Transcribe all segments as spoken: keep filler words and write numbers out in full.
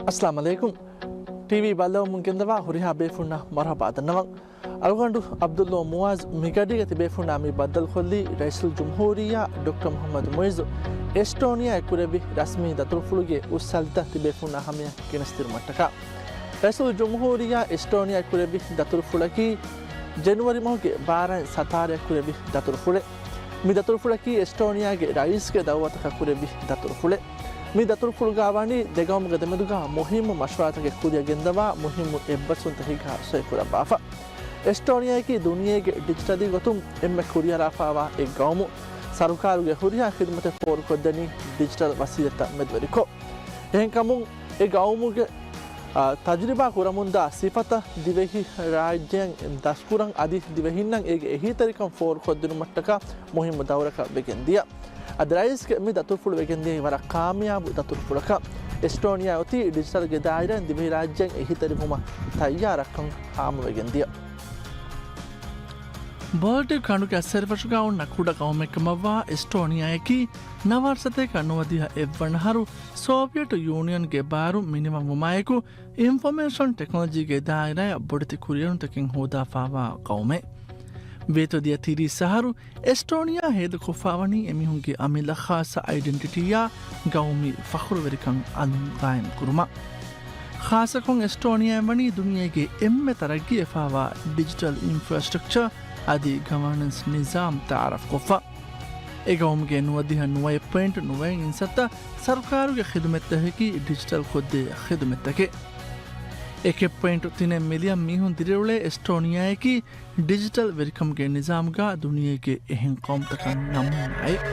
އައްސަލާމު ޢަލައިކުމް. ޓީވީ ބައްލަވަމުން ގެންދަވާ ހުރިހާ ބޭފުންނަށް މަރުޙަބާ ދަންނަވަން. އަޅުގަނޑު ޢަބްދުﷲ މުޢާޒް މިގަޑީގަ ތިބޭފުންނާ މި ބައްދަލުކޮށްލީ ރައީސުލްޖުމްހޫރިއްޔާ ޑޮކްޓަރ މުޙައްމަދު މުޢިއްޒު އެސްޓޯނިޔާއަށް ކުރެއްވި ރަސްމީ ދަތުރުފުޅުގެ އުއްސަލިތައް ތިބޭފުންނާ ހަމަޔަށް ގެނެސްދިނުމަށްޓަކާ. ރައީސުލްޖުމްހޫރިއްޔާ އެސްޓޯނިޔާއަށް ކުރެއްވި ދަތުރުފުޅަކީ ޖެނުއަރީ މަހުގެ ބާރައިން ސަތާރައަށް ކުރެއްވި ދަތުރުފުޅެއް. މި ދަތުރުފުޅަކީ އެސްޓޯނިޔާގެ ރައީސްގެ ދައުވަތަކަށް ކުރެއްވި ދަތުރުފުޅެއް. މި ދަތުރުފުޅުގާ ވަނީ ދެގައުމުގެ ދެމެދުގާ މުހިއްމު މަޝްވަރާތަކެއް ކުރިއަށް ގެންދަވާ މުހިއްމު އެއްބަސްވުންތަކެއްގާ ސޮއިކުރައްވާފަ. އެސްޓޯނިޔާއަކީ ދުނިޔޭގެ ޑިޖިޓަލީ ގޮތުން އެންމެ ކުރިއަރާފައިވާ އެއް ގައުމު. ސަރުކާރުގެ ހުރިހާ ޚިދުމަތެއް ފޯރުކޮށްދެނީ ޑިޖިޓަލް ވަސީލަތްތައް މެދުވެރިކޮށް. އެހެންކަމުން އެ ގައުމުގެ، އާ، ތަޖުރިބާ ކުރަމުންދާ ސިފަތައް ދިވެހި ރާއްޖޭން ދަސްކުރަން އަދި ދިވެހިންނަށް އޭގެ އެހީތެރިކަން ފޯރުކޮށްދިނުމަށްޓަކާ މުހިއްމު ދައުރަކަށް ވެގެންދިޔަ. އަދި ރައީސްގެ މި ދަތުރުފުޅު ވެގެންދިޔައީ ވަރަށް ކާމިޔާބު ދަތުރުފުޅަކަށް. އެސްޓޯނިޔާ އޮތީ ޑިޖިޓަލްގެ ދާއިރާއިން ދިވެހިރާއްޖޭން އެހީތެރިވުމަށް ތައްޔާރަށްކަން ހާމަވެގެންދިޔަ. ބޯލްޓިކް ކަނޑުގެ އައްސަރިފަށުގާ އޮންނަ ކުޑަ ގައުމެއްކަމަށްވާ އެސްޓޯނިޔާއަކީ ނަވާރަ ސަތޭކަ ނުވަދިހަ އެއްވަނަ އަހަރު ސޯވިއެޓް ޔޫނިއަންގެ ބާރު މިނިވަންވުމާއެކު، އިންފޮމޭޝަން ޓެކްނޮލޮޖީގެ ދާއިރާއަށް ބޮޑެތި ކުރިއެރުންތަކެއް ހޯދާފައިވާ ގައުމެއް. ވޭތުވެދިޔަ ތިރީސް އަހަރު އެސްޓޯނިޔާ ހޭދަކޮށްފައިވަނީ އެމީހުންގެ އަމިއްލަ ޚާއްޞަ އައިޑެންޓިޓީއާ ގައުމީ ފަޚުރުވެރިކަން އަލުން ގާއިމްކުރުމަށް. ޚާއްޞަކޮށް އެސްޓޯނިޔާއިން ވަނީ ދުނިޔޭގެ އެންމެ ތަރައްގީވެފައިވާ ޑިޖިޓަލް އިންފްރާސްޓްރަކްޗަރ އަދި ގަވަރނަންސް ނިޒާމް ތައާރަފްކޮށްފަ. އެގައުމުގެ ނުވަދިހަ ނުވައެއް ޕޮއިންޓް ނުވައެއް އިންސައްތަ ސަރުކާރުގެ ޚިދުމަތްތަކަކީ ޑިޖިޓަލްކޮށްދޭ ޚިދުމަތްތަކެއް. އެކެއް ޕޮއިންޓް ތިނެއް މިލިއަން މީހުން ދިރިއުޅޭ އެސްޓޯނިޔާއަކީ ޑިޖިޓަލް ވެރިކަމުގެ ނިޒާމުގާ ދުނިޔޭގެ އެހެން ޤައުމުތަކަށް ނަމޫނާއެއް.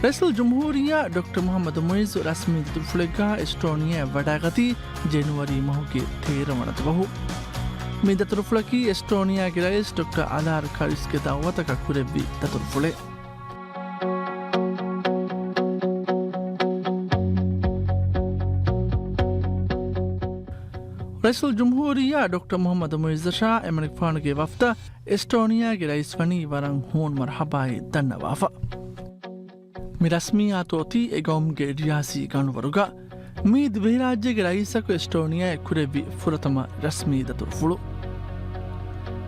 ރައީސުލްޖުމްހޫރިއްޔާ ޑޮކްޓަރ މުޙައްމަދު މުޢިއްޒު ރަސްމީ ދަތުރުފުޅެއްގާ އެސްޓޯނިޔާއަށް ވަޑައިގަތީ ޖެނުއަރީ މަހުގެ ތޭރަ ވަނަ ދުވަހު. މި ދަތުރުފުޅަކީ އެސްޓޯނިޔާގެ ރައީސް ޑޮކްޓަރ އަލާރް ކަރިސްގެ ދައުވަތަކަށް ކުރެއްވި ދަތުރުފުޅެއް. ރައީސުލްޖުމްހޫރިއްޔާ ޑޮކްޓަރ މުޙައްމަދު މުޢިއްޒަށާ އެމަނިކުފާނުގެ ވަފްދަށް އެސްޓޯނިޔާގެ ރައީސް ވަނީ ވަރަށް ހޫނު މަރުޙަބާއި ދަންނަވާފަ. މި ރަސްމީއާތު އޮތީ އެގައުމުގެ ރިޔާސީ ގަނޑުވަރުގަ. މީ ދިވެހިރާއްޖޭގެ ރައީސަކު އެސްޓޯނިޔާއަށް ކުރެއްވި ފުރަތަމަ ރަސްމީ ދަތުރުފުޅު.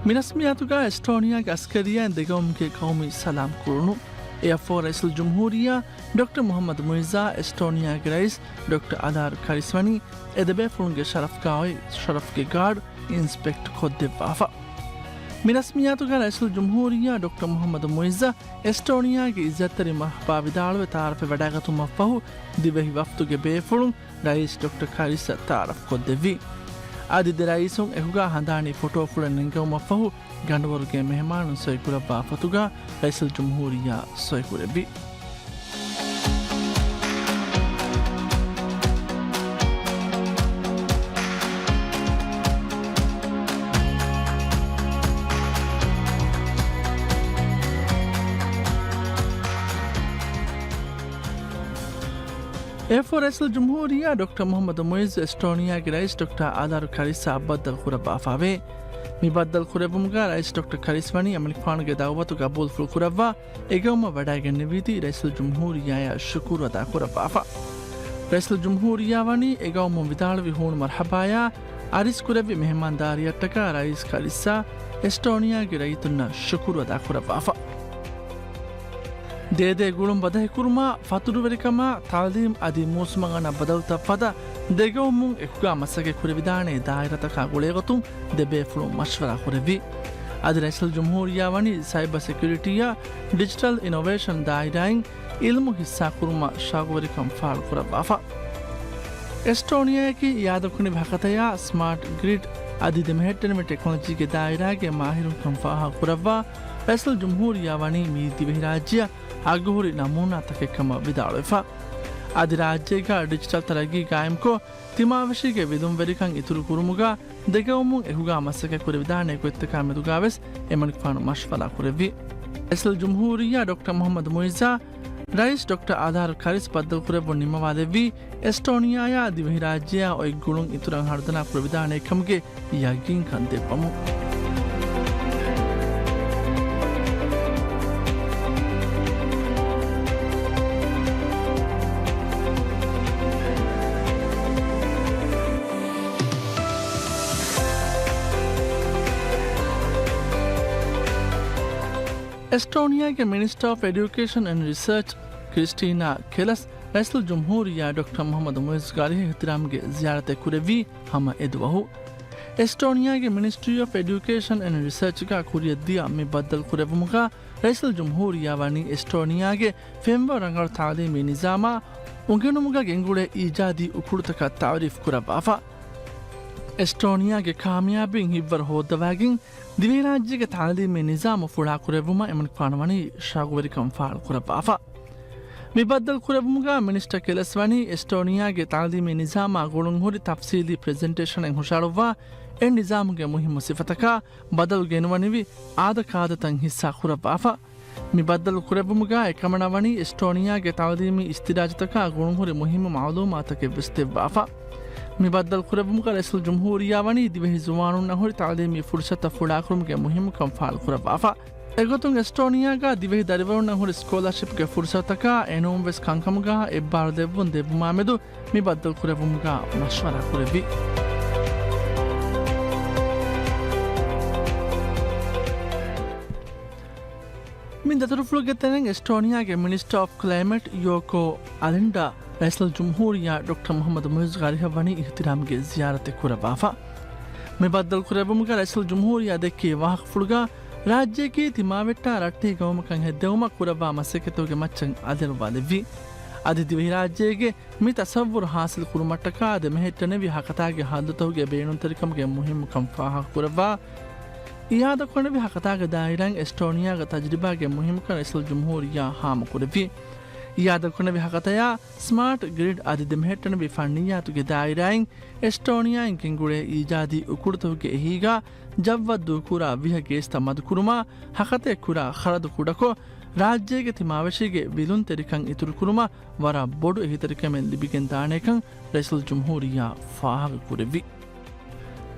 މި ރަސްމީއާތުގަ އެސްޓޯނިޔާގެ އަސްކަރިއްޔާއިން ދެގައުމުގެ ޤައުމީ ސަލާމް ކުރުނު. އެއަށްފަހު ރައީސުލްޖުމްހޫރިއްޔާ ޑޮކްޓަރ މުޙައްމަދު މުޢިއްޒާ އެސްޓޯނިޔާގެ ރައީސް ޑޮކްޓަރ އަލާރް ކަރިސް ވަނީ އެ ދެބޭފުޅުންގެ ޝަރަފްގާ އޮތް ޝަރަފްގެ ގާޑް އިންސްޕެކްޓް ކޮށްދެއްވާފަ. މި ރަސްމިއްޔާތުގަ ރައީސުލްޖުމްހޫރިއްޔާ ޑޮކްޓަރ މުޙައްމަދު މުޢިއްޒަށް އެސްޓޯނިޔާގެ އިއްޒަތްތެރި މަރުޙަބާ ވިދާޅުވެ ތައާރަފެއް ވަޑައިގަތުމަށްފަހު، ދިވެހި ވަފްދުގެ ބޭފުޅުން ރައީސް ޑޮކްޓަރ ކަރިސްއަށް ތައާރަފް ކޮށްދެއްވި. އަދި ދެ ރައީސުން އެކުގާ ހަނދާނީ ފޮޓޯފުޅެއް ނެންގެވުމަށްފަހު، ގަނޑުވަރުގެ މެހެމާނުން ސޮއިކުރައްވާ ފޮތުގަ ރައީސުލްޖުމްހޫރިއްޔާ ސޮއިކުރެއްވި. އެއަށްފަހު ރައީސުލްޖުމްހޫރިއްޔާ ޑޮކްޓަރ މުޙައްމަދު މުޢިއްޒު އެސްޓޯނިޔާގެ ރައީސް ޑޮކްޓަރ އަލާރު ކަރިސްއާ ބައްދަލު ކުރައްވާފައެވެ. މި ބައްދަލު ކުރެއްވުމުގަ ރައީސް ޑޮކްޓަރ ކަރިސް ވަނީ އެމަނިކުފާނުގެ ދައުވަތުގަ ގަބޫލުފުޅު ކުރައްވާ، އެގައުމަށް ވަޑައިގެންނެވީތީ ރައީސުލްޖުމްހޫރިއްޔާއަށް ޝުކުރު އަދާކުރައްވާފަ. ރައީސުލްޖުމްހޫރިއްޔާ ވަނީ އެގައުމުން ވިދާޅުވި ހޫނު މަރުޙަބާޔާ އަރިސްކުރެއްވި މެހެމާންދާރީއަށްޓަކާ ރައީސް ކަރިސްއާ އެސްޓޯނިޔާގެ ރައްޔިތުންނަށް ޝުކުރު އަދާކުރައްވާފަ. ދޭދޭ ގުޅުން ބަދަހިކުރުމާ، ފަތުރުވެރިކަމާ، ތަޢުލީމް އަދި މޫސުމަށް އަންނަ ބަދަލުތައް ފަދަ ދެގައުމުން އެކުގާ މަސައްކަތް ކުރެވިދާނެ ދާއިރާތަކާ ގުޅޭގޮތުން ދެބޭފުޅުން މަޝްވަރާ ކުރެއްވި. އަދި ރައީސުލްޖުމްހޫރިއްޔާ ވަނީ ސައިބަ ސެކިއުރިޓީއާ ޑިޖިޓަލް އިނޮވޭޝަން ދާއިރާއިން އިލްމު ހިއްސާކުރުމަށް ޝައުގުވެރިކަން ފާޅުކުރައްވާފަ. އެސްޓޯނިއާއަކީ އިއާދަކުރެއްވި ހަކަތަޔާ ސްމާޓް ގްރިޑް އަދި ދެމެހެއްޓެނިވި ޓެކްނޮލޮޖީގެ ދާއިރާގެ މާހިރުންކަން ފާހަގަކުރައްވާ ރައީސުލްޖުމްހޫރިއްޔާ ވަނީ މިއީ ދިވެހިރާއްޖެއަށް އަގުހުރި ނަމޫނާތަކެއްކަމަށް ވިދާޅުވެފަ. އަދި ރާއްޖޭގަ ޑިޖިޓަލް ތަރައްގީ ގާއިމްކޮށް، ތިމާވެށީގެ ވިލުންވެރިކަން އިތުރުކުރުމުގަ ދެގައުމުން އެކުގާ މަސައްކަތް ކުރެވިދާނެ ގޮތްތަކާ މެދުގާވެސް އެމަނިކުފާނު މަޝްވަރާ ކުރެއްވި. ރައީސުލްޖުމްހޫރިއްޔާ ޑޮކްޓަރ މުޙައްމަދު މުޢިއްޒާ، ރައީސް ޑޮކްޓަރ އާދާރު ކަރިސް ބައްދަލުކުރެއްވުން ނިންމަވާލެއްވީ، އެސްޓޯނިއާއާ ދިވެހިރާއްޖެއާ އޮތް ގުޅުން އިތުރަށް ހަރުދަނާ ކުރެވިދާނެ ކަމުގެ ޔަގީންކަން ދެއްވަމުން. އެސްޓޯނިއާގެ މިނިސްޓަރ އޮފް އެޑިއުކޭޝަން އެންޑް ރިސަރޗް ކްރިސްޓީނާ ކެލަސް ރައީސުލްޖުމްހޫރިއްޔާ ޑޮކްޓަރ މުޙައްމަދު މުޢިއްޒުގެ އަރިހަށް އިޙްތިރާމްގެ ޒިޔާރަތެއް ކުރެއްވީ ހަމަ އެދުވަހު. އެސްޓޯނިއާގެ މިނިސްޓްރީ އޮފް އެޑިއުކޭޝަން އެންޑް ރިސަރޗްގަ ކުރިއަށްދިޔަ މި ބައްދަލުކުރެއްވުމުގަ ރައީސުލްޖުމްހޫރިއްޔާ ވަނީ އެސްޓޯނިއާގެ ފެންވަރު ރަނގަޅު ތަޢުލީމީ ނިޒާމާ އުނގެނުމުގަ ގެންގުޅޭ އީޖާދީ އުކުޅުތަކަށް ތަޢުރީފް ކުރައްވާފަ. އެސްޓޯނިއާގެ ކާމިޔާބީން ހިތްވަރު ހޯއްދަވާގެން، ދިވެހިރާއްޖޭގެ ތަޢުލީމީ ނިޒާމު ފުޅާކުރެއްވުމަށް އެމަނިކުފާނު ވަނީ ޝައުގުވެރިކަން ފާޅުކުރައްވާފަ. މި ބައްދަލުކުރެއްވުމުގަ މިނިސްޓަރ ކެލަސް ވަނީ އެސްޓޯނިއާގެ ތަޢުލީމީ ނިޒާމާ ގުޅުންހުރި ތަފްސީލީ ޕްރެޒެންޓޭޝަނެއް ހުށަހަޅުއްވާ، އެ ނިޒާމުގެ މުހިއްމު ސިފަތަކާ ބަދަލު ގެނުވަނިވި އާދަކާދަތައް ހިއްސާ ކުރައްވާފަ. މި ބައްދަލު ކުރެއްވުމުގަ އެކަމަނާ ވަނީ އެސްޓޯނިއާގެ ތަޢުލީމީ އިސްތިރާޖުތަކާ ގުޅުންހުރި މުހިއްމު މަޢުލޫމާތަކެއް ވެސް ދެއްވާފަ. މި ބައްދަލު ކުރެއްވުމުގަ ރައީސުލްޖުމްހޫރިއްޔާ ވަނީ ދިވެހި ޒުވާނުންނަށް ހުރި ތަޢުލީމީ ފުރުޞަތުތައް ފުޅާކުރުމުގެ މުހިއްމުކަން ފާޅުކުރައްވާފަ. އެގޮތުން އެސްޓޯނިއާގަ ދިވެހި ދަރިވަރުންނަށް ހުރި ސްކޮލާޝިޕްގެ ފުރުޞަތުތަކާ އެނޫންވެސް ކަންކަމުގަ އެއްބާރުލެއްވުން ދެއްވުމާމެދު މި ބައްދަލުކުރެއްވުމުގަ މަޝްވަރާ ކުރެއްވި. މި ދަތުރުފުޅުގެ ތެރެއިން އެސްޓޯނިއާގެ މިނިސްޓަރ އޮފް ކްލައިމެޓް ޔޯކޯ އަލިންޑާ ރައީސުލްޖުމްހޫރިއްޔާ ޑޮކްޓަރ މުޙައްމަދު މުޢިއްޒުގެ އަރިހަށް ވަނީ އިޙްތިރާމްގެ ޒިޔާރަތެއް ކުރައްވާފަ. މި ބައްދަލުކުރެއްވުމުގަ ރައީސުލްޖުމްހޫރިއްޔާ ދެއްކި ވާހަކަފުޅުގަ ރާއްޖެއަކީ ތިމާވެއްޓާ ރައްޓެހި ގައުމަކަށް ހެއްދެވުމަށް ކުރައްވާ މަސައްކަތުގެ މައްޗަށް އަލިއަޅުވާލެއްވި. އަދި ދިވެހިރާއްޖޭގެ މި ތަޞައްވުރު ހާސިލް ކުރުމަށްޓަކާ ދެމެހެއްޓެނިވި ހަކަތާގެ ހައްލުތަކުގެ ބޭނުންތެރިކަމުގެ މުހިއްމުކަން ފާހަގަކުރައްވާ، އިއާދަކުރެއްވި ހަކަތާގެ ދާއިރާއިން އެސްޓޯނިއާގެ ތަޖުރިބާގެ މުހިއްމުކަން ރައީސުލްޖުމްހޫރިއްޔާ ހާމަކުރެއްވި. އިއާދަކުރެއްވި ހަކަތަޔާ ސްމާޓް ގްރިޑް އަދި ދެމެހެއްޓެނިވި ފަންނިއްޔާތުގެ ދާއިރާއިން އެސްޓޯނިއާއިން ގެންގުޅޭ އީޖާދީ އުކުޅުތަކުގެ އެހީގަ ޖައްވަށް ދޫކުރާ ވިހަ ގޭސްތައް މަދުކުރުމާ، ހަކަތައެއް ކުރާ ޚަރަދު ކުޑަކޮށް، ރާއްޖޭގެ ތިމާވެށީގެ ވިލުންތެރިކަން އިތުރުކުރުމަށް ވަރަށް ބޮޑު އެހީތެރިކަމެއް ލިބިގެން ދާނޭކަން ރައީސުލްޖުމްހޫރިއްޔާ ފާހަގަކުރެއްވި.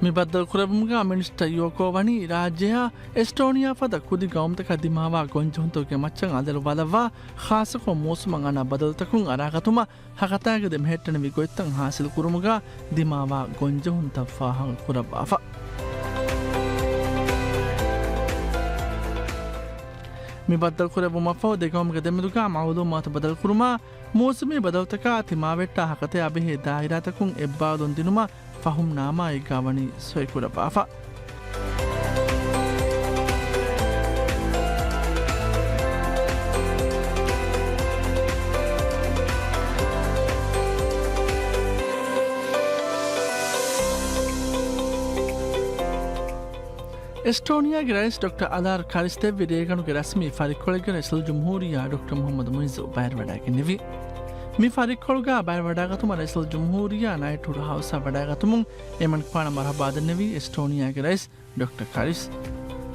މި ބައްދަލުކުރެއްވުމުގަ މިނިސްޓަރ ޔޯކޯ ވަނީ ރާއްޖެއާ އެސްޓޯނިއާ ފަދަ ކުދި ގައުމުތަކަށް ދިމާވާ ގޮންޖެހުންތަކުގެ މައްޗަށް އަލިއަޅުވާލައްވާ، ޚާއްޞަކޮށް މޫސުމަށް އަންނަ ބަދަލުތަކުން އަރާގަތުމަށް ހަކަތާގެ ދެމެހެއްޓެނިވި ގޮތްތައް ހާސިލް ކުރުމުގަ ދިމާވާ ގޮންޖެހުންތައް ފާހަގަ ކުރައްވާފަ. މި ބައްދަލުކުރެއްވުމަށްފަހު ދެގައުމުގެ ދެމެދުގަ މައުލޫމާތު ބަދަލުކުރުމާ، މޫސުމީ ބަދަލުތަކާ ތިމާވެއްޓާ ހަކަތަޔާ ބެހޭ ދާއިރާތަކުން އެއްބާލުން ދިނުމަށް ފަހުމްނާމާއެއްގަ ވަނީ ސޮއިކުރައްވާފަ. އެސްޓޯނިއާގެ ރައީސް ޑޮކްޓަރ އަލާރް ކަރިސް ދެއްވި ރޭގަނޑުގެ ރަސްމީ ފަރިއްކޮޅެއްގަ ރައީސުލްޖުމްހޫރިއްޔާ ޑޮކްޓަރ މުޙައްމަދު މުޢިއްޒު ބައިވެރިވަޑައިގެންނެވި. މި ފަރިއްކޮޅުގަ ބައިވެރިވަޑައިގަތުމަށް ރައީސުލްޖުމްހޫރިއްޔާ ނައިޓްހުޑް ހައުސްއަށް ވަޑައިގަތުމުން އެމަނިކުފާނަށް މަރުޙަބާ ދެންނެވީ އެސްޓޯނިއާގެ ރައީސް ޑޮކްޓަރ ކަރިސް.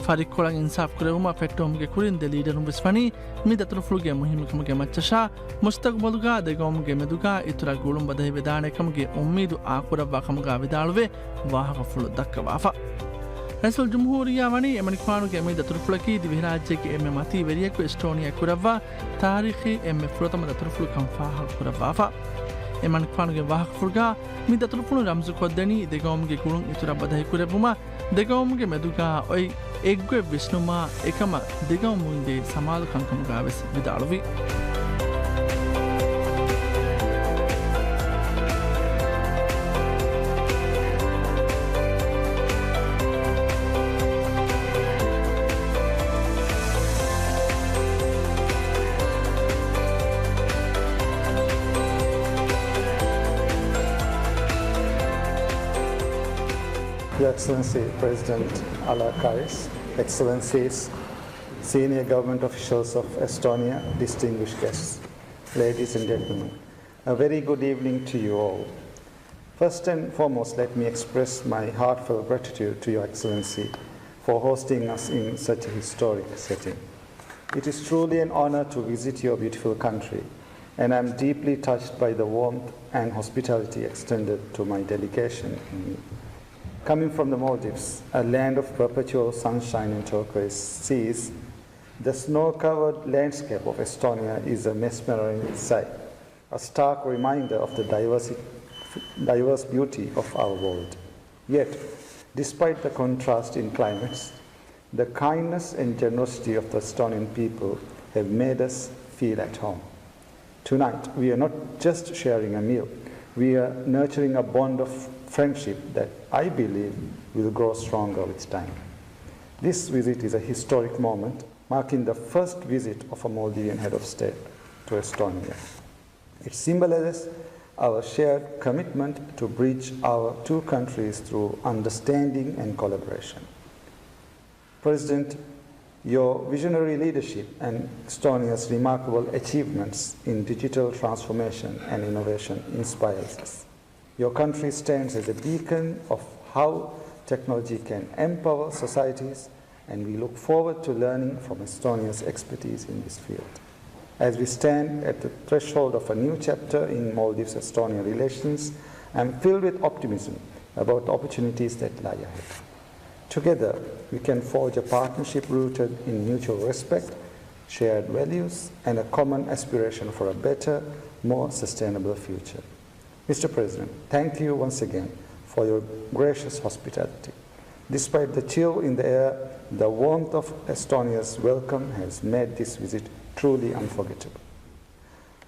ފަރިއްކޮޅަށް އިންސާފް ކުރެވުމަށް ފެއްޓެވުމުގެ ކުރިން ދެ ލީޑަރުން ވެސް ވަނީ މި ދަތުރުފުޅުގެ މުހިއްމުކަމުގެ މައްޗަށާ މުސްތަޤުބަލުގަ ދެގައުމުގެ މެދުގަ އިތުރަށް ގުޅުން ބަދަހިވެދާނެ ކަމުގެ އުއްމީދު އާކުރައްވާ ކަމުގަ ވިދާޅުވެ ވާހަކަފުޅު ދައްކަވާފަ. ރައީސުލްޖުމްހޫރިއްޔާ ވަނީ އެމަނިކުފާނުގެ މި ދަތުރުފުޅަކީ ދިވެހިރާއްޖޭގެ އެންމެ މަތީ ވެރިޔަކު އެސްޓޯނިއާ ކުރައްވާ ތާރީޚީ އެންމެ ފުރަތަމަ ދަތުރުފުޅުކަން ފާހަގަކުރައްވާފަ. އެމަނިކުފާނުގެ ވާހަކަފުޅުގަ މި ދަތުރުފުޅުން ރަމްޒުކޮށްދެނީ ދެގައުމުގެ ގުޅުން އިތުރަށް ބަދަހިކުރެއްވުމަށް، ދެގައުމުގެ މެދުގަ އޮތް އެއްގޮތް ވިސްނުމާ އެކަމަށް ދެގައުމު އިނދެ ސަމާލު ކަންކަމުގަ ވެސް ވިދާޅުވި. Your Excellency President Alaa Kayis, Excellencies, senior government officials of Estonia, distinguished guests, ladies and gentlemen, a very good evening to you all. First and foremost, let me express my heartfelt gratitude to Your Excellency for hosting us in such a historic setting. It is truly an honor to visit your beautiful country, and I'm deeply touched by the warmth and hospitality extended to my delegation. Coming from the Maldives, a land of perpetual sunshine and turquoise seas, the snow-covered landscape of Estonia is a mesmerizing sight, a stark reminder of the diversi-, diverse beauty of our world. Yet, despite the contrast in climates, the kindness and generosity of the Estonian people have made us feel at home. Tonight, we are not just sharing a meal, we are nurturing a bond of friendship that I believe will grow stronger with time. This visit is a historic moment, marking the first visit of a Maldivian head of state to Estonia. It symbolizes our shared commitment to bridge our two countries through understanding and collaboration. President, your visionary leadership and Estonia's remarkable achievements in digital transformation and innovation inspires us. Your country stands as a beacon of how technology can empower societies, and we look forward to learning from Estonia's expertise in this field. As we stand at the threshold of a new chapter in Maldives-Estonia relations, I'm filled with optimism about the opportunities that lie ahead. Together, we can forge a partnership rooted in mutual respect, shared values, and a common aspiration for a better, more sustainable future. Mister President, thank you once again for your gracious hospitality. Despite the chill in the air, the warmth of Estonia's welcome has made this visit truly unforgettable.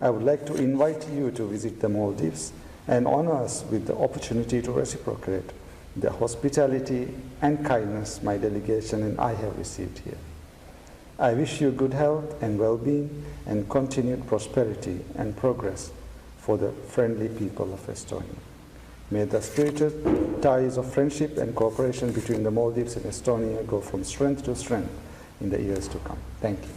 I would like to invite you to visit the Maldives and honor us with the opportunity to reciprocate the hospitality and kindness my delegation and I have received here. I wish you good health and well-being and continued prosperity and progress for the friendly people of Estonia. May the spirited ties of friendship and cooperation between the Maldives and Estonia go from strength to strength in the years to come. Thank you.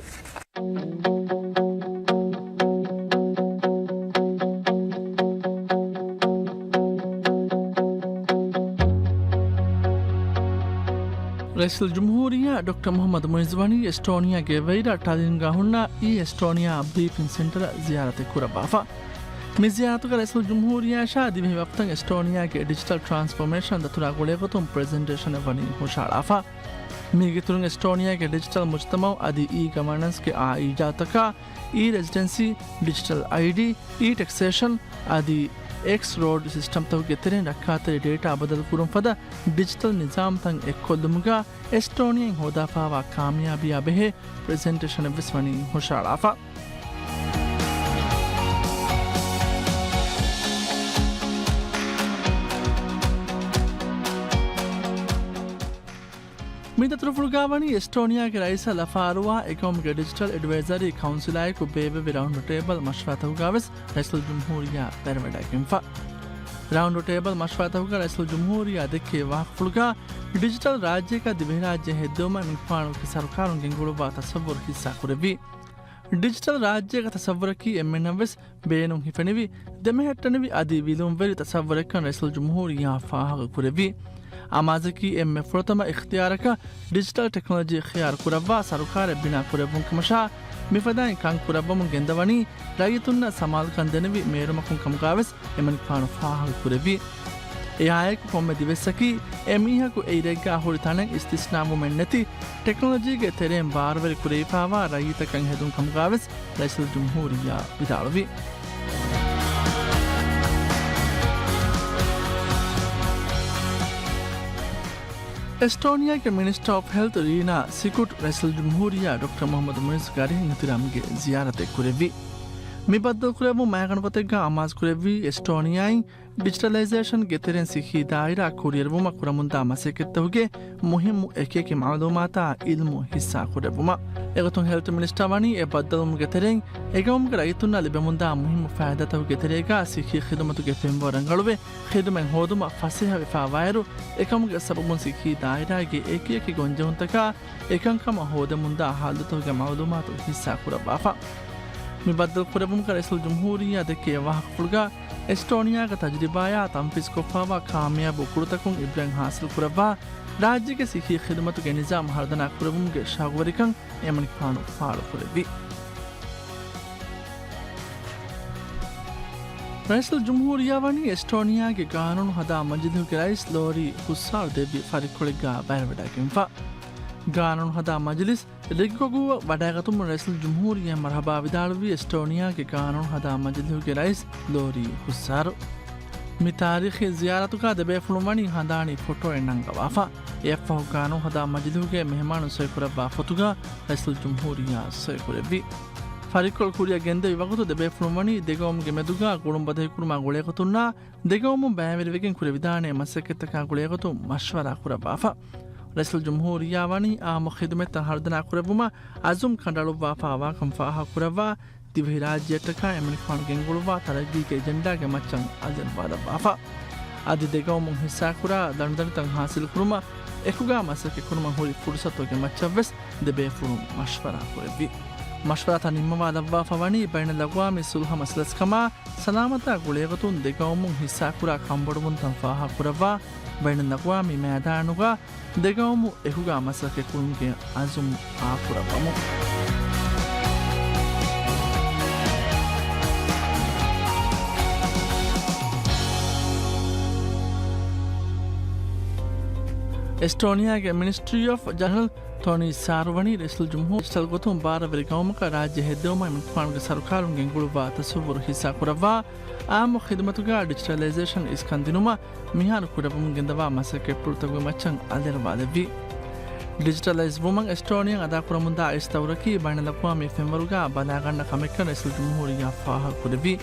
ރައީސުލްޖުމްހޫރިއްޔާ ޑޮކްޓަރ މުޙައްމަދު މުޢިއްޒު ވަނީ އެސްޓޯނިއާގެ ވެއިރަށް ޓާލިންގާ ހުންނަ އީ އެސްޓޯނިއާ ބްރީފިން ސެންޓަރަށް ޒިޔާރަތެއް ކުރައްވާފަ. މި ޒިޔާރަތުގަ ރައީސުލްޖުމްހޫރިއްޔާއަށާ ދިވެހި ވަފްދަށް އެސްޓޯނިއާގެ ޑިޖިޓަލް ޓްރާންސްފޯމޭޝަން ދަތުރާ ގުޅޭގޮތުން ޕްރެޒެންޓޭޝަނެއް ވަނީ ހުށަހަޅާފަ. މީގެ އިތުރުން އެސްޓޯނިއާގެ ޑިޖިޓަލް މުޖުތަމަޢު އަދި އީ ގަވަރނަންސްގެ އާއިލާތަކާ، އީ ރެޒިޑެންސީ، ޑިޖިޓަލް އައިޑީ، އީ ޓެކްސޭޝަން އަދި އެކްސް ރޯޑް ސިސްޓަމްތަކުގެ ތެރެއިން ރައްކާތެރި ޑޭޓާ ބަދަލުކުރުން ފަދަ ޑިޖިޓަލް ނިޒާމްތައް އެއްކޮށްލުމުގަ އެސްޓޯނިއާއިން ހޯދާފާވާ ކާމިޔާބީއާ ބެހޭ ޕްރެޒެންޓޭޝަނެއްވެސް ވަނީ ހުށަހަޅާފަ. މި ދަތުރުފުޅުގަ ވަނީ އެސްޓޯނިއާގެ ރައީސަށް ލަފާއަރުވާ އެގައުމުގެ ޑިޖިޓަލް އެޑްވައިޒަރީ ކައުންސިލާއެކު ބޭއްވެވި ރައުންޑް ޓޭބަލް މަޝްވަރާތަކުގަ ވެސް ރައީސުލްޖުމްހޫރިއްޔާ ބައިވެވަޑައިގެންފަ. ރައުންޑް ޓޭބަލް މަޝްވަރާތަކުގަ ރައީސުލްޖުމްހޫރިއްޔާ ދެއްކޭ ވާހަކަފުޅުގަ ޑިޖިޓަލް ރާއްޖެއަކަށް ދިވެހިރާއްޖެ ހެއްދެވުމަށް އެމަނިކުފާނުގެ ސަރުކާރުން ގެންގުޅުއްވާ ތަސައްވުރު ހިއްސާކުރެއްވި. ޑިޖިޓަލް ރާއްޖެއަކަށް ތަސައްވުރަކީ އެންމެންނަށްވެސް ބޭނުން ހިފެނިވި، ދެމެހެއްޓެނިވި އަދި ވިލުންވެރި ތަސައްވުރެއްކަން ރައީސުލްޖުމްހޫރިއްޔާ ފާހަގަކުރެއްވި. އަމާޒަކީ އެންމެ ފުރަތަމަ އިޚްތިޔާރަކަށް ޑިޖިޓަލް ޓެކްނޮލޮޖީ އިޚްތިޔާރު ކުރައްވާ ސަރުކާރެއް ބިނާ ކުރެއްވުން ކަމަށާ، މިފަދައިން ކަން ކުރައްވަމުން ގެންދަވަނީ ރައްޔިތުންނަށް ސަމާލުކަން ދެނެވި މޭރުމަކުން ކަމުގަ ވެސް އެމަނިކުފާނު ފާހަގަކުރެއްވި. އެއާއެކު ކޮންމެ ދިވެއްސަކީ އެމީހަކު އެއިރެއްގާ ހުރި ތަނެއް އިސްތިސްނާވުމެއް ނެތި، ޓެކްނޮލޮޖީގެ ތެރެއިން ބާރުވެރި ކުރެވިފާވާ ރައްޔިތަކަށް ހެދުން ކަމުގަ ވެސް ރައީސުލްޖުމްހޫރިއްޔާ ވިދާޅުވި. އެސްޓޯނިއާގެ މިނިސްޓަރ އޮފް ހެލްތް ރީނާ ސިކުޓް ރައީސުލްޖުމްހޫރިއްޔާ ޑޮކްޓަރ މުޙައްމަދު މުޢިއްޒުގެ އަރިހަށް އިޙްތިރާމުގެ ޒިޔާރަތެއް ކުރެއްވި. މި ބައްދަލުކުރެއްވުން މައިގަނޑުގޮތެއްގަ އަމާޒުކުރެއްވީ އެސްޓޯނިއާއިން ޑިޖިޓަލައިޒޭޝަންގެ ތެރެއިން ސިއްހީ ދާއިރާ ކުރިއެރުވުމަށް ކުރަމުންދާ މަސައްކަތްތަކުގެ މުހިއްމު އެކިއެކި މަޢުލޫމާތާ ޢިލްމު ހިއްސާކުރެއްވުމަށް. އެގޮތުން ހެލްތު މިނިސްޓަރ ވަނީ އެ ބައްދަލުވުމުގެ ތެރެއިން އެގައުމުގެ ރައްޔިތުންނަށް ލިބެމުންދާ މުހިއްމު ފައިދާތަކުގެ ތެރޭގަ ސިއްހީ ޚިދުމަތުގެ ފެންވަރު ރަނގަޅުވެ، ޚިދުމަތް ހޯދުމަށް ފަސޭހަވެފާވާއިރު، އެކަމުގެ ސަބަބުން ސިއްހީ ދާއިރާގެ އެކިއެކި ގޮންޖެހުންތަކާ އެކަންކަމަށް ހޯދެމުންދާ ހައްލުތަކުގެ މަޢުލޫމާތު ހިއްސާކުރައްވާފަ. މި ބައްދަލުކުރެއްވުމުގަ ރައީސުލްޖުމްހޫރިއްޔާ ދެއްކޭ ވާހަކަފުޅުގަ އެސްޓޯނިއާގެ ތަޖުރިބާޔާ ތަންފީޒުކޮށްފާވާ ކާމިޔާބު ކުޅުތަކުން އިބްރަތް ހާސިލްކުރައްވާ، ރާއްޖޭގެ ސިއްހީ ޚިދުމަތުގެ ނިޒާމް ހަރުދަނާ ކުރެއްވުމުގެ ޝައުގުވެރިކަން އެމަނިކުފާނު ފާޅުކުރެއްވި. ރައީސުލްޖުމްހޫރިއްޔާ ވަނީ އެސްޓޯނިއާގެ ގާނޫނު ހަދާ މަޖިލިހުގެ ރައީސް ލޯރީ ހުއްސާރު ދެއްވި ފަރިއްކޮޅެއްގަ ބައިވެވަޑައިގެންފަ. ގާނޫނު ހަދާ މަޖިލިސް ރިގިކޮށް ވަޑައިގަތުމުން ރައީސުލްޖުމްހޫރިއްޔާ މަރުޙަބާ ވިދާޅުވީ އެސްޓޯނިއާގެ ގާނޫނު ހަދާ މަޖިލިހުގެ ރައީސް ލޯރީ ހުއްސާރު. މި ތާރީޚީ ޒިޔާރަތުގަ ދެބޭފުޅުން ވަނީ ހަނދާނީ ފޮޓޯއެއް ނަންގަވާފަ. އެއަށްފަހު ގާނޫނު ހަދާ މަޖިލިހުގެ މެހެމާނުން ސޮއިކުރައްވާ ފޮތުގަ ރައީސުލްޖުމްހޫރިއްޔާ ސޮއިކުރެއްވި. ފަރިއްކޮޅު ކުރިއަށް ގެންދެވި ވަގުތު ދެބޭފުޅުން ވަނީ ދެގައުމުގެ މެދުގަ ގުޅުން ބަދަހިކުރުމާ ގުޅޭގޮތުންނާ ދެގައުމުން ބައިވެރިވެގެން ކުރެވިދާނެ މަސައްކަތްތަކާ ގުޅޭގޮތުން މަޝްވަރާ ކުރައްވާފަ. ރައީސުލްޖުމްހޫރިއްޔާ ވަނީ އާއްމު ޚިދުމަތްތައް ހަރުދަނާ ކުރެއްވުމަށް އަޒުމް ކަނޑައަޅުއްވާފާވާކަން ފާހަގަކުރައްވާ، ދިވެހިރާއްޖެއަށްޓަކާ އެމަނިކުފާނު ގެންގުޅުއްވާ ތަރައްގީގެ އެޖެންޑާގެ މައްޗަށް އަލިއަޅުވާލައްވާފަ. އަދި ދެގައުމުން ހިއްސާކުރާ ދަނޑުދަނޑިތައް ހާސިލްކުރުމަށް އެކުގަ މަސައްކަތްކުރުމަށް ހުރި ފުރުސަތުގެ މައްޗަށްވެސް ދެބޭފުޅުން މަޝްވަރާ ކުރެއްވި. މަޝްވަރާތައް ނިންމަވާލައްވާފަ ވަނީ ބައިނަލްއަގްވާމީ ސުލްހަ މަސަލަސްކަމާ، ސަލާމަތާ ގުޅޭގޮތުން ދެގައުމުން ހިއްސާކުރާ ކަންބޮޑުވުންތައް ފާހަގަކުރައްވާ، ބައިނަލްއަގްވާމީ މައިދާނުގަ ދެގައުމު އެކުގަ މަސައްކަތްކުރުމުގެ އަޒުމް އާކުރައްވަމުން. އެސްޓޯނިއާގެ މިނިސްޓްރީ އޮފް ޖަނަރަލް ތޯނީ ސާރު ވަނީ ރައީސުލްޖުމްހޫރު ޑިޖިޓަލް ގޮތުން ބާރަވެރި ގައުމަކަށް ރާއްޖެ ހެއްދެވުމަށް އެމަނިކުފާނުގެ ސަރުކާރުން ގެންގުޅުއްވާ ތަސައްވުރު ހިއްސާކުރައްވާ، އާއްމު ޚިދުމަތުގަ ޑިޖިޓަލައިޒޭޝަން އިސްކަންދިނުމަށް މިހާރު ކުރެއްވުމުން ގެންދަވާ މަސައްކަތްޕުޅުތަކުގެ މައްޗަށް އަލިއަޅުވާލެއްވި. ޑިޖިޓަލައިޒް ވުމަށް އެސްޓޯނިއާ އަދާކުރަމުންދާ އިސް ދައުރަކީ ބައިނަލްއަގްވާމީ ފެންވަރުގަ ބަލާގަންނަ ކަމެއްކަން ރައީސުލްޖުމްހޫރިއްޔާ ފާހަގަކުރެއްވި.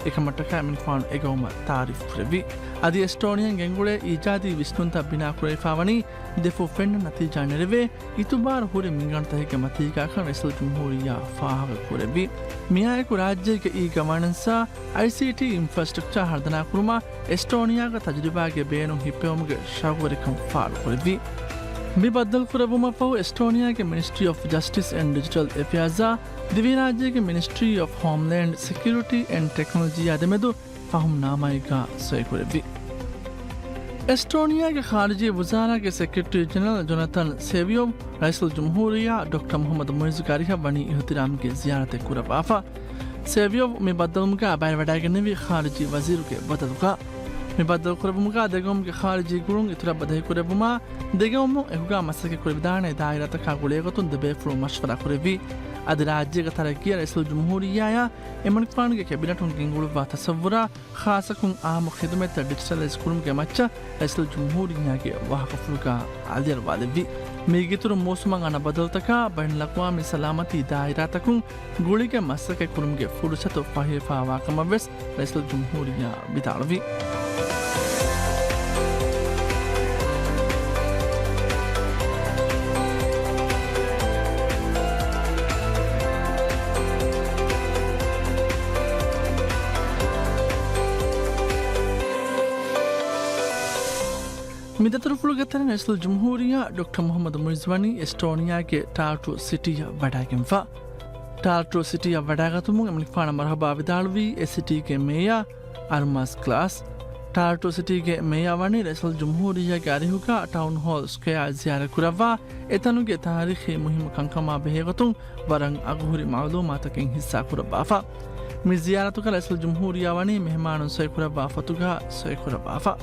އެކަމަށްޓަކާ އެމަނިކުފާނު އެގައުމަށް ތާރީފް ކުރެއްވި. އަދި އެސްޓޯނިއާ ގެންގުޅޭ އީޖާދީ ވިސްނުންތައް ބިނާ ކުރެވިފާވަނީ ދެފުށް ފެންނަ ނަތީޖާ ނެރެވޭ އިތުބާރު ހުރި މިންގަނޑުތަކެއްގެ މަތީގާކަން ރައީސުލްޖުމްހޫރިއްޔާ ފާހަގަކުރެއްވި. މިއާއެކު ރާއްޖޭގެ އީ ގަވަނަންސާ އައިސީޓީ އިންފްރާސްޓްރަކްޗާ ހަރުދަނާކުރުމަށް އެސްޓޯނިއާގެ ތަޖުރިބާގެ ބޭނުން ހިއްޕެވުމުގެ ޝައުގުވެރިކަން ފާޅުކުރެއްވި. މި ބައްދަލުކުރެއްވުމަށްފަހު އެސްޓޯނިއާގެ މިނިސްޓްރީ އޮފް ޖަސްޓިސް އެންޑް ޑިޖިޓަލް އެފެއާޒާ ދިވެހިރާއްޖޭގެ މިނިސްޓްރީ އޮފް ހޯމްލޭންޑް ސެކިއުރިޓީ އެންޑް ޓެކްނޮލޮޖީއާ ދެމެދު ފަހުމްނާމާއެއްގަ ސޮއިކުރެއްވި. އެސްޓޯނިއާގެ ޚާރިޖީ ވުޒާރާގެ ސެކްރެޓަރީ ޖެނެރަލް ޖޮނަތަން ސެވިޔޮވް ރައީސުލްޖުމްހޫރިއްޔާ ޑޮކްޓަރ މުޙައްމަދު މުޢިއްޒުގެ އަރިހަށް ވަނީ އިޙުތިރާމުގެ ޒިޔާރަތެއް ކުރައްވާފަ. ސެވިޔޮވް މި ބައްދަލުވުމުގަ ބައިވެވަޑައިގެންނެވި ޚާރިޖީ ވަޒީރުގެ ބަދަލުގަ. މި ބައްދަލުކުރެއްވުމުގަ ދެގައުމުގެ ޚާރިޖީ ގުޅުން އިތުރަށް ބަދަހިކުރެއްވުމާ، ދެގައުމުން އެކުގަ މަސައްކަތް ކުރެވިދާނެ ދާއިރާތަކާ ގުޅޭގޮތުން ދެބޭފުޅުން މަޝްވަރާ ކުރެއްވި. އަދި ރާއްޖޭގެ ތަރައްގީއަށް ރައީސުލްޖުމްހޫރިއްޔާއާ އެމަނިކުފާނުގެ ކެބިނެޓުން ގެންގުޅުއްވާ ތަސައްވުރާ، ޚާއްޞަކޮށް އާއްމު ޚިދުމަތްތައް ޑިޖިޓަލައިޒް ކުރުމުގެ މައްޗަށް ރައީސުލްޖުމްހޫރިއްޔާގެ ވާހަކަފުޅުގަ އަލިއަޅުވާލެއްވި. މީގެއިތުރުން މޫސުމަށް އަންނަ ބަދަލުތަކާ ބައިނަލްއަގްވާމީ ސަލާމަތީ ދާއިރާތަކުން ގުޅިގެން މަސައްކަތް ކުރުމުގެ ފުރުސަތު ފަހިވެފާވާ ކަމަށްވެސް ރައީސުލްޖުމްހޫރިއްޔާ ވިދާޅުވި. މި ދަތުރުފުޅުގެ ތެރެއިން ރައީސުލްޖުމްހޫރިއްޔާ ޑޮކްޓަރ މުޙައްމަދު މުޢިއްޒު ވަނީ އެސްޓޯނިއާގެ ޓާޓޫ ސިޓީއަށް ވަޑައިގެންފަ. ޓާޓޫ ސިޓީއަށް ވަޑައިގަތުމުން އެމަނިކުފާނަށް މަރުޙަބާ ވިދާޅުވީ އެ ސިޓީގެ މޭޔާ އަރުމާޒް ކްލާސް. ޓާޓޫ ސިޓީގެ މޭޔާ ވަނީ ރައީސުލްޖުމްހޫރިއްޔާގެ އަރިހުގަ ޓައުން ހޯލް ސްކޮޔާ ޒިޔާރަތް ކުރައްވާ، އެތަނުގެ ތާރީޚީ މުހިއްމު ކަންކަމާ ބެހޭގޮތުން ވަރަށް އަގުހުރި މަޢުލޫމާތަކެއް ހިއްސާކުރައްވާފަ. މި ޒިޔާރަތުގަ ރައީސުލްޖުމްހޫރިއްޔާ ވަނީ މެހެމާނުން ސޮއިކުރައްވާ ފޮތުގަ ސޮއިކުރައްވާފަ.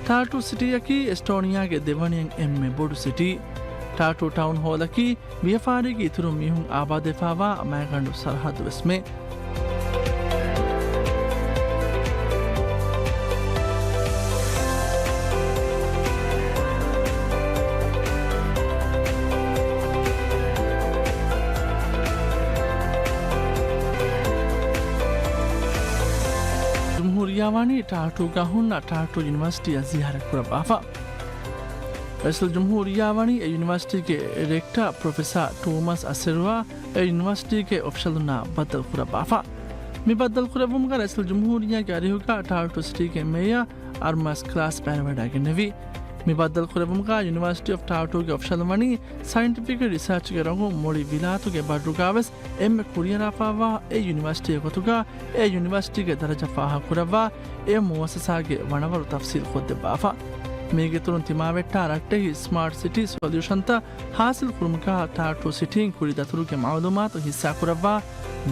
ޓާޓޫ ސިޓީއަކީ އެސްޓޯނިއާގެ ދެވަނައިން އެންމެ ބޮޑު ސިޓީ. ޓާޓޫ ޓައުން ހޯލަކީ ވިޔަފާރީގެ އިތުރުން މީހުން އާބާދުވެފާވާ މައިގަނޑު ސަރަހައްދުވެސްމެ. ވަނީ ޓާޓޫގަ ހުންނަ ޓާޓޫ ޔުނިވަރސިޓީއަށް ޒިޔާރަތް ކުރައްވާފަ. ރައީސުލްޖުމްހޫރިއްޔާ ވަނީ އެ ޔުނިވަރސިޓީގެ ރެކްޓާ ޕްރޮފެސާ ޓޯމަސް އަސެރުއާ އެ ޔުނިވަރސިޓީގެ އޮފިޝަލުންނާ ބައްދަލު ކުރައްވާފަ. މި ބައްދަލު ކުރެއްވުމުގަ ރައީސުލްޖުމްހޫރިއްޔާގެ އަރިހުގަ ޓާޓޫ ސިޓީގެ މޭޔަރ އަރްމާސް ކްލާސް ބައިވެވަޑައިގެންނެވި. މި ބައްދަލު ކުރެއްވުމުގަ ޔުނިވަރސިޓީ އޮފް ޓާޓޫގެ އޮފިޝަލުން ވަނީ ސައިންޓިފިކް ރިސާޗުގެ ރޮނގުން މުޅި ވިލާތުގެ ބައްރުގަވެސް އެންމެ ކުރިއަރާފައިވާ އެއް ޔުނިވަރސިޓީއެއް ގޮތުގަ އެ ޔުނިވަރސިޓީގެ ދަރަޖަ ފާހަގަކުރައްވާ އެ މުއައްސަސާގެ ވަނަވަރު ތަފްސީލް ކޮށްދެއްވާފަ. މީގެއިތުރުން ތިމާވެއްޓާ ރައްޓެހި ސްމާޓް ސިޓީ ސޮލިއުޝަންތައް ހާސިލް ކުރުމުގަ ޓާޓޫ ސިޓީން ކުރި ދަތުރުގެ މައުލޫމާތު ހިއްސާކުރައްވާ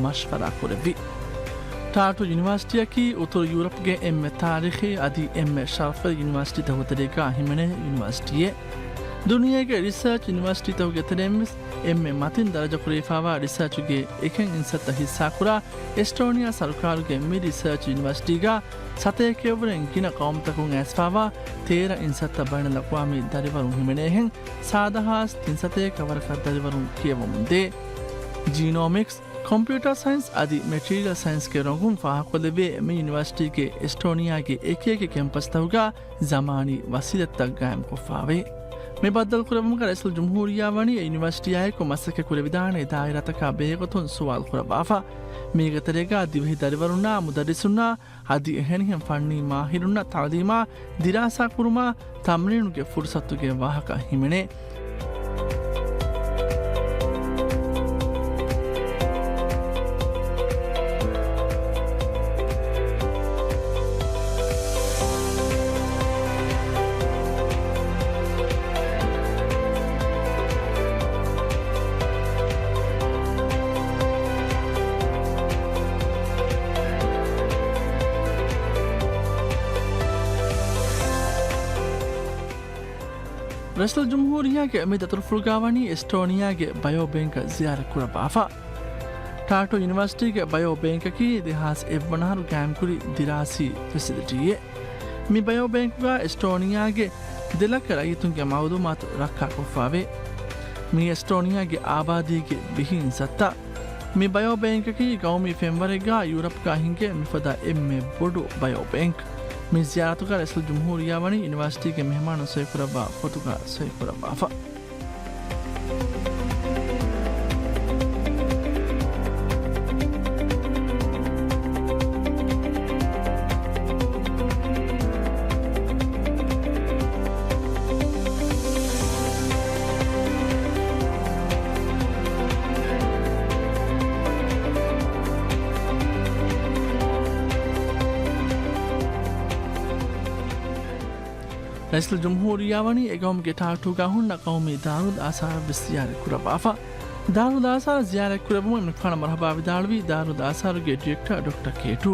މަޝްވަރާ ކުރެއްވި. ޓާޓޫ ޔުނިވަރސިޓީއަކީ އުތުރު ޔޫރަޕްގެ އެންމެ ތާރީޚީ އަދި އެންމެ ޝަރަފުވެރި ޔުނިވަރސިޓީތަކުގެ ތެރޭގަ ހިމެނޭ ޔުނިވަރސިޓީއެއް. ދުނިޔޭގެ ރިސާޗް ޔުނިވަރސިޓީތަކުގެ ތެރެއިންވެސް އެންމެ މަތިން ދަރަޖަ ކުރެވިފައިވާ ރިސާޗުގެ އެކަން އިންސައްތަ ހިއްސާކުރާ އެސްޓޯނިއާ ސަރުކާރުގެ މި ރިސާޗް ޔުނިވަރސިޓީގަ ސަތޭކައެއްވުރެން ގިނަ ޤައުމުތަކުން އައިސްފައިވާ ތޭރަ އިންސައްތަ ބައިނަލްއަޤްވާމީ ދަރިވަރުން ހިމެނޭހެން ސާދަ ހާސް ތިން ސަތޭކަ ވަރަކަށް ދަރިވަރުން ކިޔެވަމުންދޭ. ޖީނޯމިކްސް، ކޮމްޕިއުޓާ ސައިންސް އަދި މެޓީރިއަލް ސައިންސްގެ ރޮނގުން ފާހަގަކޮށްލެވޭ މި ޔުނިވަރސިޓީގެ އެސްޓޯނިއާގެ އެކިއެކި ކެމްޕަސްތަކުގަ ޒަމާނީ ވަސީލަތްތައް ގާއިމްކޮށްފައިވޭ. މި ބައްދަލުކުރެއްވުމުގަ ރައީސުލްޖުމްހޫރިއްޔާ ވަނީ އެ ޔުނިވަރސިޓީއާއެކު މަސައްކަތް ކުރެވިދާނެ ދާއިރާތަކާ ބެހޭގޮތުން ސުވާލު ކުރައްވާފަ. މީގެ ތެރޭގަ ދިވެހި ދަރިވަރުންނާ މުދައްރިސުންނާ އަދި އެހެނިހެން ފަންނީ މާހިރުންނަށް ތައުލީމާ ދިރާސާކުރުމާ ތަމްރީނުގެ ފުރުސަތުގެ ވާހަކަ ހިމެނޭ. ރައީސުލްޖުމްހޫރިއްޔާގެ މި ދަތުރުފުޅުގަ ވަނީ އެސްޓޯނިއާގެ ބަޔޯ ބޭންކަށް ޒިޔާރަތް ކުރައްވާފަ. ޓާޓޫ ޔުނިވަރސިޓީގެ ބަޔޯ ބޭންކަކީ ދެހާސް އެއްވަނަ އަހަރު ގާއިމްކުރި ދިރާސީ ފެސިލިޓީއެއް. މި ބަޔޯ ބޭންކުގަ އެސްޓޯނިއާގެ ދެ ލައްކަ ރައްޔިތުންގެ މައުލޫމާތު ރައްކާކޮށްފައިވޭ. މީ އެސްޓޯނިއާގެ އާބާދީގެ ވިހި އިންސައްތަ. މި ބަޔޯ ބޭންކަކީ ގައުމީ ފެންވަރެއްގަ ޔޫރަޕްގަ ހިނގޭ މިފަދަ އެންމެ ބޮޑު ބަޔޯ ބޭންކް. މި ޒިޔާރަތުގަ ރައީސުލްޖުމްހޫރިއްޔާ ވަނީ ޔުނިވަރސިޓީގެ މެހެމާނުން ސޮއިކުރައްވާ ފޮތުގަ ސޮއިކުރައްވާފަ. ރައީސުލްޖުމްހޫރިއްޔާ ވަނީ އެ ގައުމުގެ ޓާޓޫގަ ހުންނަ ޤައުމީ ދާރުލް އާސާރަށްވެސް ޒިޔާރަތް ކުރައްވާފަ. ދާރުލް އާސާރަށް ޒިޔާރަތް ކުރެއްވުމަށް އެންމެ ފަހަނަ މަރުޙަބާ ވިދާޅުވީ ދާރުލް އާސާރުގެ ޑިރެކްޓަރ ޑޮކްޓަރ ކޭޓޫ.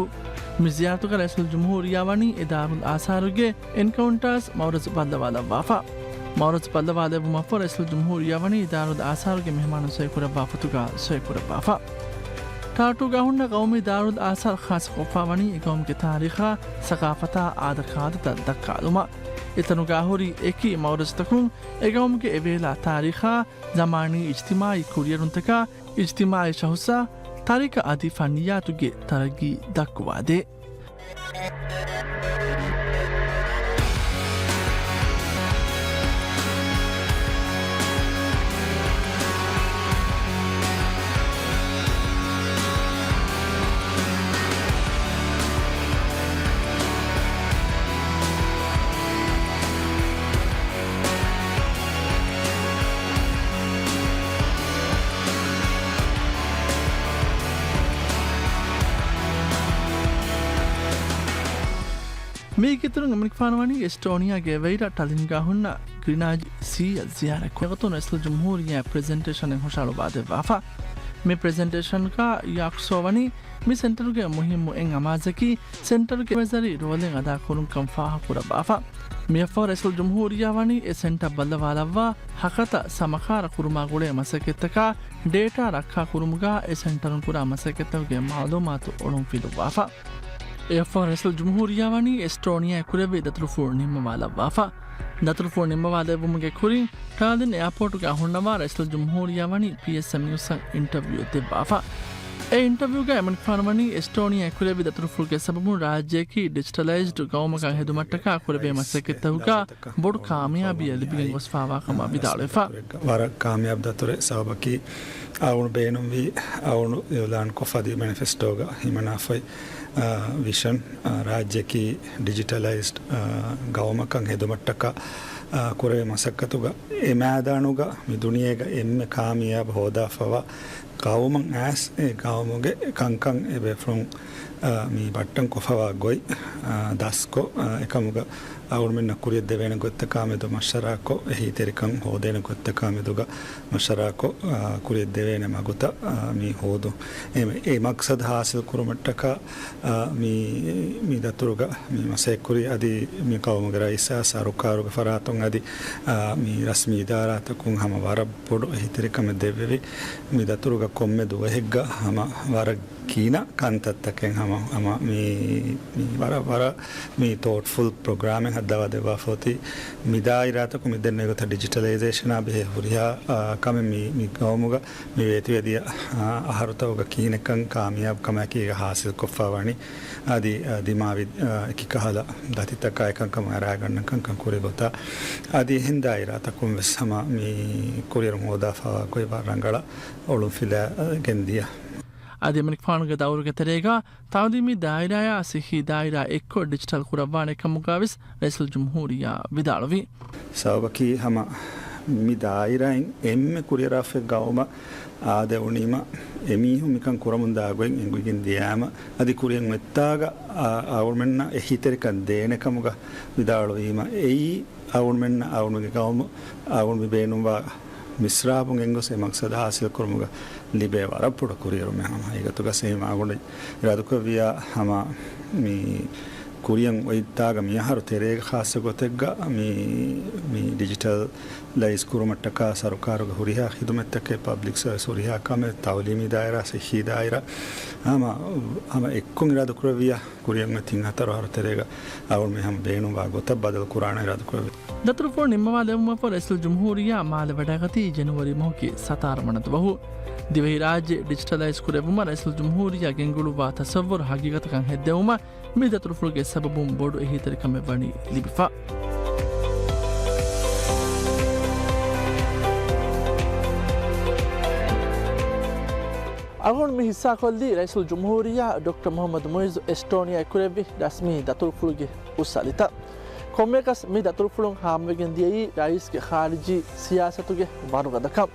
މި ޒިޔާރަތުގަ ރައީސުލްޖުމްހޫރިއްޔާ ވަނީ އެ ދާރުލް އާސާރުގެ އެންކައުންޓާސް މައުރަޒު ބައްލަވާލައްވާފަ. މައުރަޒު ބައްލަވާލެއްވުމަށްފަހު ރައީސުލްޖުމްހޫރިއްޔާ ވަނީ ދާރުލް އާސާރުގެ މެހެމާނުން ސޮއިކުރައްވާ ފޮތުގަ ސޮއިކުރައްވާފަ. ޓާޓޫގަ ހުންނަ ޤައުމީ ދާރުލް އާސާރު ޚާއްޞަކޮށްފަ ވަނީ އެ ގައުމުގެ ތާރީޚާ، ސަޤާފަތާ، އާދަކާދަތައް ދައްކާލުމަށް. އެތަނުގަ ހުރި އެކި މައުރަޒުތަކުން އެ ގައުމުގެ އެވޭލާ ތާރީޚާ، ޒަމާނީ އިޖްތިމާޢީ ކުރިއެރުންތަކާ، އިޖްތިމާޢީ ޝަހުޞާ، ތަރިކަ އަދި ފަންނިއްޔާތުގެ ތަރައްގީ ދައްކުވާދޭ. މީގެ އިތުރުން އެމަނިކުފާނު ވަނީ އެސްޓޯނިއާގެ އެވެއިރަށް ޓަލިންގާ ހުންނަ ގްރިނާޖް ސީއަށް ޒިޔާރަތް ކުރި ގޮތުން ރައީސުލްޖުމްހޫރިއްޔާ ޕްރެޒެންޓޭޝަނެއް ހުށަހަޅުވާ ދެއްވާފަ. މި ޕްރެޒެންޓޭޝަންގަ ޔާކްސޯ ވަނީ މި ސެންޓަރުގެ މުހިއްމު އެއް އަމާޒަކީ ސެންޓަރުގެ އެޑްވައިޒަރީ ރޯލެއް އަދާކުރުންކަން ފާހަގަކުރައްވާފަ. މިއަށްފަހު ރައީސުލްޖުމްހޫރިއްޔާ ވަނީ އެ ސެންޓަރ ބައްލަވާލައްވާ ހަކަތަ ސަމަކާރަ ކުރުމާ ގުޅޭ މަސައްކަތްތަކާ ޑޭޓާ ރައްކާ ކުރުމުގަ އެ ސެންޓަރުން ކުރާ މަސައްކަތްތަކުގެ މައުލޫމާތު އޮޅުންފިލުއްވާފަ. އެއަށްފަހު ރައީސުލްޖުމްހޫރިއްޔާ ވަނީ އެސްޓޯނިއާއަށް ކުރެއްވި ދަތުރުފުޅު ނިންމަވާލައްވާފަ. ދަތުރުފުޅު ނިންމަވާލެއްވުމުގެ ކުރިން ޓާލިން އެއާޕޯޓުގަ ހުންނަވާ ރައީސުލްޖުމްހޫރިއްޔާ ވަނީ ޕީއެސްއެމް ނިއުސްއަށް އިންޓަވިއު ދެއްވާފަ. އެ އިންޓަވިއުގައި އެމަނިކުފާނު ވަނީ އެސްޓޯނިއާއަށް ކުރެއްވި ދަތުރުފުޅުގެ ސަބަބުން ރާއްޖެއަކީ ޑިޖިޓަލައިޒްޑް ގައުމަކަށް ހެދުމަށްޓަކާ ކުރެވޭ މަސައްކަތްތަކުގަ ބޮޑު ކާމިޔާބީއެއް ލިބިގެން ގޮސްފާވާ ކަމަށް ވިދާޅުވެފަ. ވަރަށް ކާމިޔާބު ދަތުރެއް. ސަބަބަކީ އަޅުގަނޑު ބޭނުންވީ، އަޅުގަނޑު އިއުލާން ކޮށްފަ އަދި މެނިފެސްޓޯގަ ހިމަނާފައި، އާ، ވިޝަން، އާ، ރާއްޖެއަކީ ޑިޖިޓަލައިޒްޑް، އާ، ގައުމަކަށް ހެދުމަށްޓަކާ، އާ، ކުރެވޭ މަސައްކަތުގަ އެ މައިދާނުގަ މި ދުނިޔޭގަ އެންމެ ކާމިޔާބު ހޯދާފަވާ ގައުމަށް އައިސް، އެ ގައުމުގެ ކަންކަން އެ ބޭފުޅުން، އާ، މި ބައްޓަން ކޮށްފަވާ ގޮތް، އާ، ދަސްކޮށް، އާ، އެކަމުގަ އަޅުގަނޑުމެންނަށް ކުރިއަށް ދެވޭނެ ގޮތްތަކާ މެދު މަޝްވަރާކޮށް، އެހީތެރިކަން ހޯދޭނެ ގޮތްތަކާ މެދުގަ މަޝްވަރާކޮށް، އާ، ކުރިއަށް ދެވޭނެ މަގުތައް، އާ، މި ހޯދުން. އެ، އެ މަގްސަދު ހާސިލް ކުރުމަށްޓަކާ، އާ، މި، މި ދަތުރުގަ މި މަސައްކަތްކުރި އަދި މި ގައުމުގެ ރައީސާ ސަރުކާރުގެ ފަރާތުން އަދި، އާ، މި ރަސްމީ އިދާރާތަކުން ހަމަ ވަރަށް ބޮޑު އެހީތެރިކަމެއް ދެއްވެވި. މި ދަތުރުގަ ކޮންމެ ދުވަހެއްގަ ހަމަ ވަރަށް ގިނަ ކަންތައްތަކެއް ހަމަ، ހަމަ މި، މި ވަރަށް، ވަރަށް މި ތޯޓްފުލް ޕްރޮގްރާމެއް ހައްދަވާ ދެއްވާފަ އޮތީ. މި ދާއިރާތަކުން މި ދެންނެވި ގޮތަށް ޑިޖިޓަލައިޒޭޝަނާ ބެހޭ ހުރިހާ، އާ، ކަމެއް މި، މި ގައުމުގަ މި ވޭތުވެދިޔަ، އާ، އަހަރުތަކުގަ ކިހިނެއްކަން ކާމިޔާބު ކަމާއެކީގަ ހާސިލްކޮށްފަ ވަނީ. އަދި، އާ، ދިމާވި، އާ، އެކި ކަހަލަ ދަތިތަކާ އެކަންކަމަށް އަރާގަންނަ ކަންކަން ކުރި ގޮތާ. އަދި އެހެން ދާއިރާތަކުން ވެސް ހަމަ މި ކުރިއަރުން ހޯދާފަވާ ގޮތް ވަރަށް ރަނގަޅަށް އޮޅުންފިލާ، އާ، ގެންދިޔަ. އަދި އެމަނިކުފާނުގެ ދައުރުގެ ތެރޭގަ ތައުލީމީ ދާއިރާޔާ ސިއްހީ ދާއިރާ އެއްކޮށް ޑިޖިޓަލް ކުރައްވާނެ ކަމުގަ ވެސް ރައީސުލްޖުމްހޫރިއްޔާ ވިދާޅުވި. ސަބަބަކީ ހަމަ މި ދާއިރާއިން އެންމެ ކުރިއަރާފައި ގައުމަށް އާދެވުނީމަ، އެމީހުން މިކަން ކުރަމުންދާ ގޮތް އެނގިގެން ދިޔާމަ، އަދި ކުރިއަށް އޮތްތާގަ އަ-، އަޅުމެންނަށް އެހީތެރިކަން ދޭނެ ކަމުގަ ވިދާޅުވީމަ، އެއީ އަޅުމެންނަށް އަޅުމެންގެ ގައުމު އަޅުމެން ބޭނުންވާ މިސްރާބުން ގެންގޮސް އެ މަގްސަދު ހާސިލް ކުރުމުގަ ލިބޭ ވަރަށް ބޮޑު ކުރިއެރުމެއް. ހަމަ ހަގީގަތުގަ ސެމި އަޅުގަނޑު އިރާދަކުރެއްވިޔާ ހަމަ މި ކުރިއަށް އޮތްތާގަ މިއަހަރު ތެރޭގަ ޚާއްޞަ ގޮތެއްގަ މި، މި ޑިޖިޓަލައިޒް ކުރުމަށްޓަކާ ސަރުކާރުގެ ހުރިހާ ޚިދުމަތްތަކެއް، ޕަބްލިކް ސަރވިސް ހުރިހާ ކަމެއް، ތައުލީމީ ދާއިރާ، ސިއްހީ ދާއިރާ، ހަމަ، ހަމަ އެއްކޮށް އިރާދަކުރެއްވިޔާ ކުރިއަށް އޮތް ތިން ހަތަރު އަހަރު ތެރޭގަ އަޅުގަނޑު މި ހަމަ ބޭނުންވާ ގޮތަށް ބަދަލު ކުރާނަށް އިރާދަކުރެއްވި. ދަތުރުފުޅު ނިންމަވާލެވުމަށްފަހު ރައީސުލްޖުމްހޫރިއްޔާ މާލެ ވަޑައިގަތީ ޖެނުއަރީ މަހުގެ ސަތާރަ ވަނަ ދުވަހު. ދިވެހިރާއްޖެ ޑިޖިޓަލައިޒް ކުރެއްވުމަށް ރައީސުލްޖުމްހޫރިއްޔާ ގެންގުޅުއްވާ ތަސައްވުރު ހަގީގަތަކަށް ހެއްދެވުމަށް މި ދަތުރުފުޅުގެ ސަބަބުން ބޮޑު އެހީތެރިކަމެއް ވަނީ ލިބިފަ. އަޅުގަނޑު މި ހިއްސާކޮށްލީ ރައީސުލްޖުމްހޫރިއްޔާ ޑޮކްޓަރ މުޙައްމަދު މުޢިއްޒު އެސްޓޯނިއާއަށް ކުރެއްވި ރަސްމީ ދަތުރުފުޅުގެ ހުސްއަލިތައް. ކޮންމެއަކަސް މި ދަތުރުފުޅުން ހާމަވެގެން ދިޔައީ ރައީސްގެ ޚާރިޖީ ސިޔާސަތުގެ ވަރުގަދަކަން.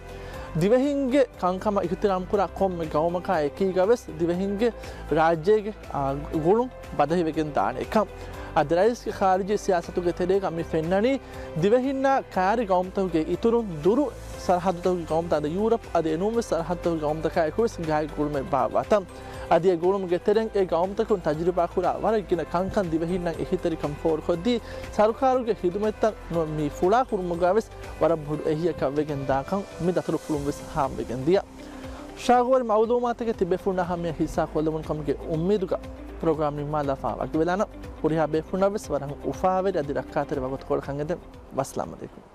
ދިވެހިންގެ ކަންކަމަށް އިޙްތިރާމްކުރާ ކޮންމެ ގައުމަކާ އެކީގަވެސް ދިވެހިންގެ ރާއްޖޭގެ، އާ، ގުޅުން ބަދަހިވެގެން ދާނެ ކަން. އަދި ރައީސްގެ ޚާރިޖީ ސިޔާސަތުގެ ތެރޭގަ މި ފެންނަނީ ދިވެހިންނާ ކާރި ގައުމުތަކުގެ އިތުރުން ދުރު ސަރަހައްދުތަކުގެ ގައުމުތައް އަދި ޔޫރަޕް އަދި އެނޫންވެސް ސަރަހައްދުތަކުގެ ގައުމުތަކާއެކުވެސް ގާތް ގުޅުމެއް ބާއްވާތަން. އަދި އެ ގުޅުމުގެ ތެރެއިން އެ ގައުމުތަކުން ތަޖުރިބާކުރާ ވަރަށް ގިނަ ކަންކަން ދިވެހިންނަށް އެހީތެރިކަން ފޯރުކޮށްދީ، ސަރުކާރުގެ ޚިދުމަތްތައް ނުވަ މި ފުޅާ ކުރުމުގަވެސް ވަރަށް ބޮޑު އެހީއަކަށް ވެގެން ދާކަން މި ދަތުރުފުޅުން ވެސް ހާމަވެގެން ދިޔަ. ޝާގޯރި މައުލޫމާތުގެ ތިބޭފުޅުންނާ ހަމަޔަށް ހިއްސާ ކޮށްލެވުނު ކަމުގެ އުއްމީދުގަ ޕްރޮގްރާމް ނިންމާލާފަ ވަކިވެލާނަން. ހުރިހާ ބޭފުޅުންނަށް ވެސް ވަރަށް އުފާވެރި އަދި ރައްކާތެރި ވަގުތުކޮޅެއް ކަން އެދެން. ވައްސަލާމް ޢަލައިކުމް.